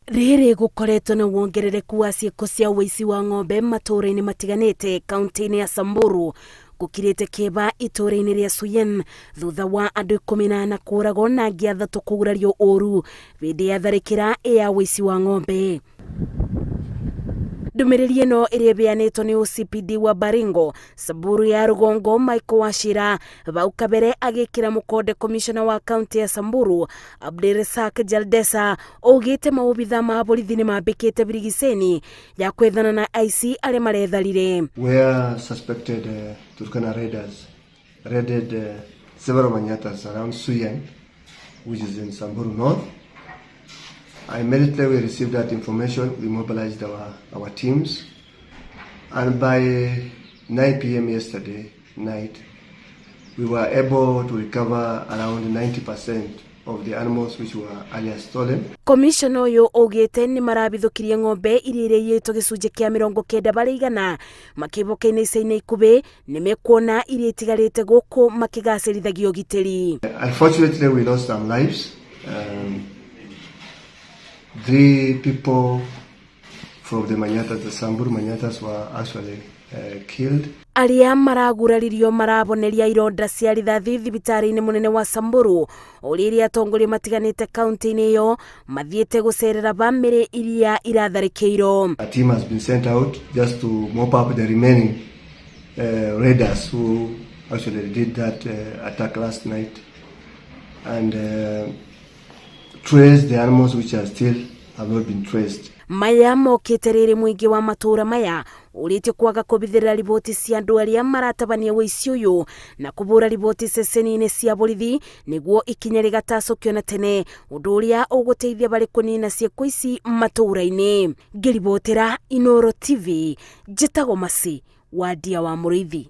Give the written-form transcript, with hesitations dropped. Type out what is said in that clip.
Rĩrĩ gũkoretwo na wongerereku wa ciĩko cia ũici wa ng'ombe matũũra-inĩ matiganĩte kaunti-inĩ ya Samburu, gũkirĩte kĩeba itũũra-inĩ rĩa Suyen thutha wa andũ 14 kũũragwo na angĩ 3 kũgurario ũũru hĩndĩ ya tharĩkĩra ya ũici wa ng'ombe. Ndũmĩrĩri ĩno ĩrĩa ĩheanĩtwo nĩ OCPD wa Baringo, Samburu ya rũgongo Michael Wachira bau kabere agĩkĩra mũkonde komishona wa kaunti ya Samburu Abdirisak Jaldesa augĩte maobitha ma borithi nĩ mambĩkĩte birigiceni ya kwethana na aici arĩa maretharire. Where suspected Turkana raiders raided several manyatas around Suyen, which is in Samburu North. Immediately we received that information, we mobilized our teams, and by 9 p.m. yesterday night, we were able to recover around 90% of the animals which were earlier stolen. Komishona ũyũ augĩte nĩ marabithũkirie ng'ombe iria iraiyĩtwo gĩcunjĩ kĩa 90 barĩ igana, makĩboka-inĩ ica-inĩ ikuhĩ nĩ mekuona iria itigarĩte gũkũ makĩgacĩrithagia ũgitĩri. Unfortunately, we lost some lives. Three people from the Manyatas, the Samburu Manyatas, were actually killed. Arĩa maraguraririo maraboneria ironda cia rithathi thibitarĩ-inĩ mũnene wa Samburu, ũrĩa atongoria matiganĩte kaunti-inĩ ĩyo mathiĩte gũcerera bamĩrĩ iria iratharĩkĩirwo. A team has been sent out just to mop up the remaining raiders who actually did that attack last night and trace the animals which are still have not been traced. Maya mokĩte rĩrĩ mũingĩ wa matũũra maya ũrĩtie kwaga kũbithĩrĩra riboti cia andũ arĩa maratabania ũici ũyũ na kũbũra riboti ceceni-inĩ cia borithi nĩguo ikinya rĩgatacũkio na tene, ũndũ ũrĩa ũgũteithia barĩ kũnina ciĩko ici matũũra-inĩ. Ngĩribotera Inooro TV, njĩtagwo Masi Wandia wa Mũrĩithi.